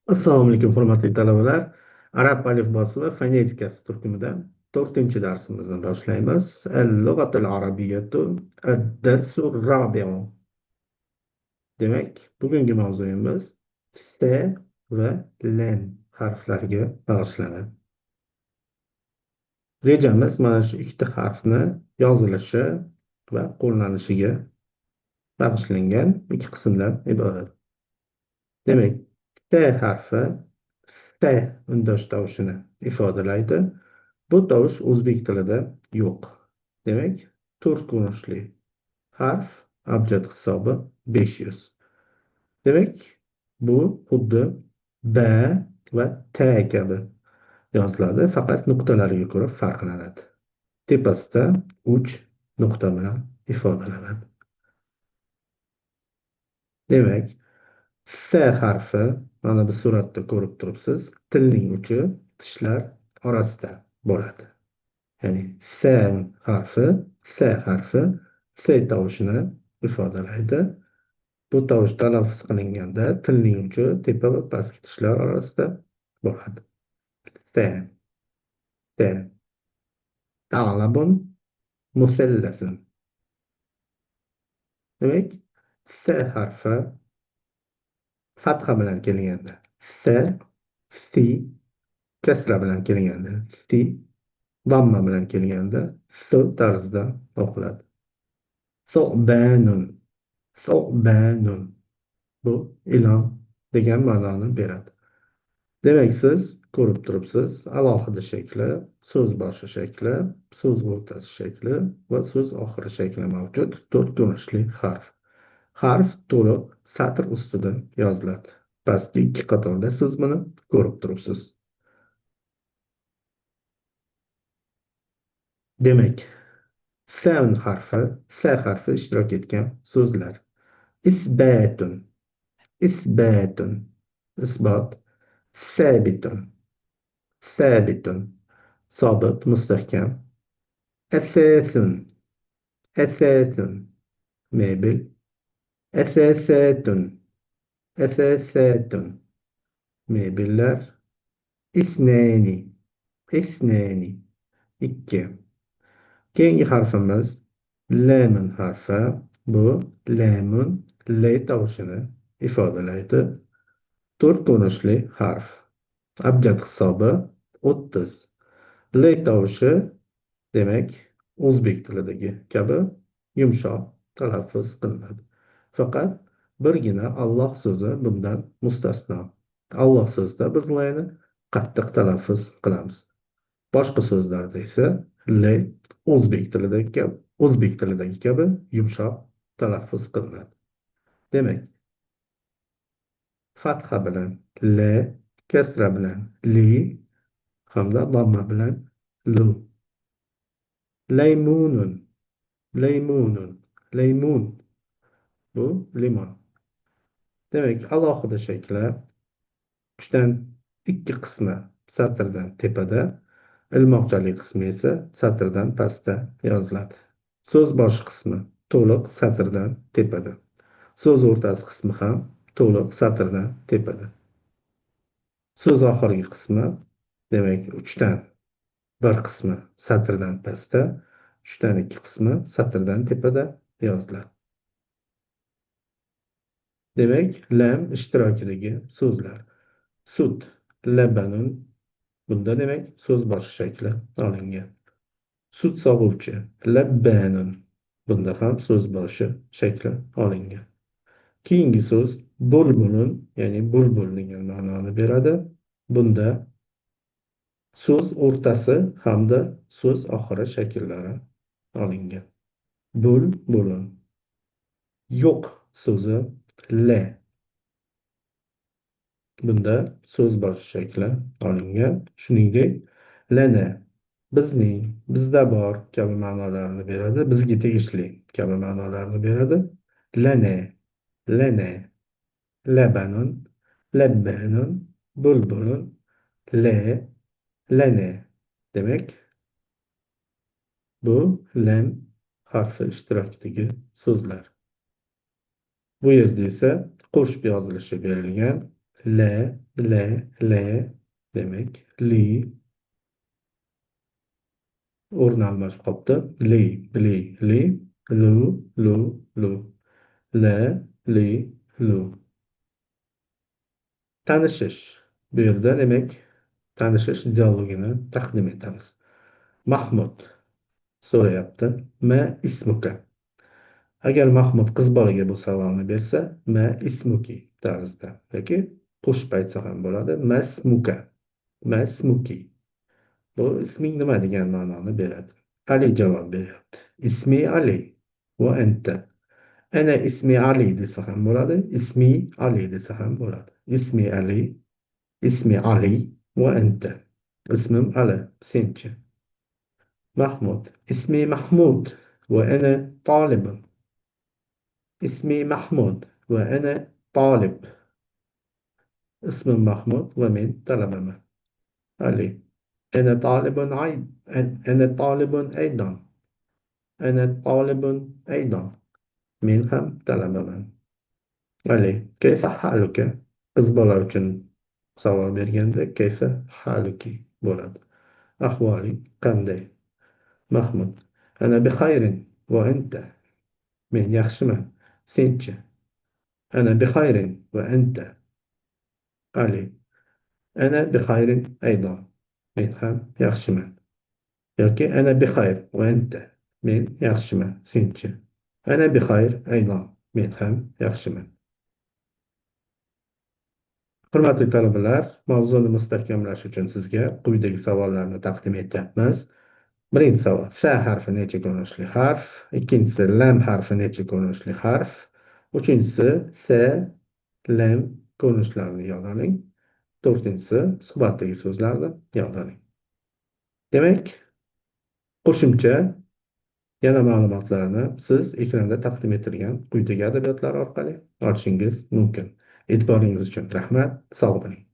Assalomu alaykum, hurmatli talabalar. Arab alifbosi va fonetikasi turkumida 4-darsimizni boshlaymiz. Al-lug'atul arabiyyatu ad-darsu rabi'u. Demak, bugungi mavzuyimiz S va L harflariga bag'ishlanadi. Rejamiz mana shu ikkita harfni yozilishi va qo'llanishiga bag'ishlangan ikki qismdan iborat. Demak, T harfi T undosh tovushini ifodalaydi. Bu tovush o'zbek tilida yo'q. Demak, to'rt ko'rinishli harf, abjad hisobi 500. Demak, bu xuddi B va T kabi yoziladi, faqat nuqtalariga ko'ra farqlanadi. Tepasida 3 nuqta bilan ifodalanadi. Demak, S harfi mana bu suratda ko'rib turibsiz, tilning uchi tishlar orasida bo'ladi. Ya'ni S harfi, S harfi S tovushini ifodalaydi. Bu tovush talaffuz qilinganda tilning uchi tepa va pastki tishlar orasida bo'ladi. S, T. Ta'labun musallasun. Demak, S harfi fatha bilan kelganda S, Si, kasra bilan kelganda Si, damma bilan kelganda S tarzida o'qiladi. Su'banun, su'banun. Bu ilon degan ma'noni beradi. Demak, siz ko'rib turibsiz, alohida shakli, so'z boshi shakli, so'z o'rtasi shakli va so'z oxiri shakli mavjud to'rt ko'rinishli harf. Harf to'liq satr ustida yoziladi. Pastki ikki qatorda siz buni ko'rib turibsiz. Demak, S harfi, S harfi ishtirok etgan so'zlar. Isbatun, isbatun, isbot, sabitun, sabitun, sobit, mustahkam, asasun, asasun, mebel, asasatun, asasatun, mebellar, isnani, isnani, ikki. Keyingi harfimiz lamun harfi. Bu lamun l tovushini ifodalaydi. To'rt ko'rinishli harf. Abjad hisobi 30. L tovushi demak o'zbek tilidagi kabi yumshoq talaffuz qilinadi. Faqat birgina Alloh so'zi bundan mustasno. Alloh so'zida biz l'ni qattiq talaffuz qilamiz. Boshqa so'zlarda esa l o'zbek tilidagi kabi yumshoq talaffuz qilinadi. Demak, fatha bilan l, kasra bilan li hamda damma bilan lu. Laymunun, laymunun, laymun. Bu limon. Demak, alohida shakli 3dan 2 qismi satrdan tepada, ilmoqchali qismi esa satrdan pastda yoziladi. So'z boshi qismi to'liq satrdan tepada. So'z o'rtasi qismi ham to'liq satrdan tepada. So'z oxirgi qismi, demak, 3dan 1 qismi satrdan pastda, 3dan 2 qismi satrdan tepada yoziladi. Demak, lam ishtirokidagi so'zlar. Sut, labanun. Bunda demak so'z boshi shakli olingan. Sut sog'uvchi, labbanun. Bunda ham so'z boshi shakli olingan. Keyingi so'z bulbulun, ya'ni bulbul degan ma'noni beradi. Bunda so'z o'rtasi hamda so'z oxiri shakllari olingan. Bulbulun. Yo'q so'zi l. Bunda so'z boshi shakli olingan. Shuningdek, lana bizning, bizda bor kabi ma'nolarni beradi, bizga tegishli kabi ma'nolarni beradi. Lana, lana, labanun, labbanun, bulbulun, la, lana. Demak, bu lam harfi ishtirokidagi so'zlar. Bu yerda esa qo'shib yozilishi berilgan. L, L, L, demak, li o'rni almashib qolibdi. Li, li, li, lu, lu, lu. L, li, lu. Tanishish. Bu yerda demak tanishish dialogini taqdim etamiz. Mahmud so'rayapti. Ma ismuka? Agar Mahmud qiz bolaga bu savolni bersa, ma ismuki tarzida yoki qo'shib aytsa ham bo'ladi. Masmuka. Masmuki. Bu isming nima degan ma'noni beradi. Ali javob beryapti. Ismi Ali va anta. Ana ismi Ali desa ham bo'ladi, ismi Ali desa ham bo'ladi. Ismi Ali, ismi Ali va anta. Ismim Ali, senchi? Mahmud. Ismi Mahmud va ana talibun. Ismi Mahmud va ana talib. Ismim Mahmud va men talabaman. Ali. Ana talibun ana talibun aydan. Ana talibun aydan. Men ham talabaman. Ali. Kayfa haluka? Qiz bola uchun savol berganda kayfa haluki bo'ladi. Ahvoling qanday? Mahmud. Ana bi xayrin va anta. Men yaxshiman. Senchi? Ana bi xayrin va anta. Ali. Ana bi xayrin aydan. Men ham yaxshiman. Yoki ana bi xayr va anta. Men yaxshiman. Senchi? Ana bi xayr aydan. Men ham yaxshiman. Hurmatli talabalar, mavzuni mustahkamlash uchun sizga quyidagi savollarni taqdim etyapmiz. Birinchi savol: F harfi necha ko'rinishli harf? Ikkinchisi, lam harfi necha ko'rinishli harf? Uchinchisi, S, lam ko'rinishlarini yod oling. To'rtinchisi, suhbatdagi so'zlarni yod oling. Demak, qo'shimcha yana ma'lumotlarni siz ekranda taqdim etilgan quyidagi adabiyotlar orqali olishingiz mumkin. E'tiboringiz uchun rahmat, sog' bo'ling.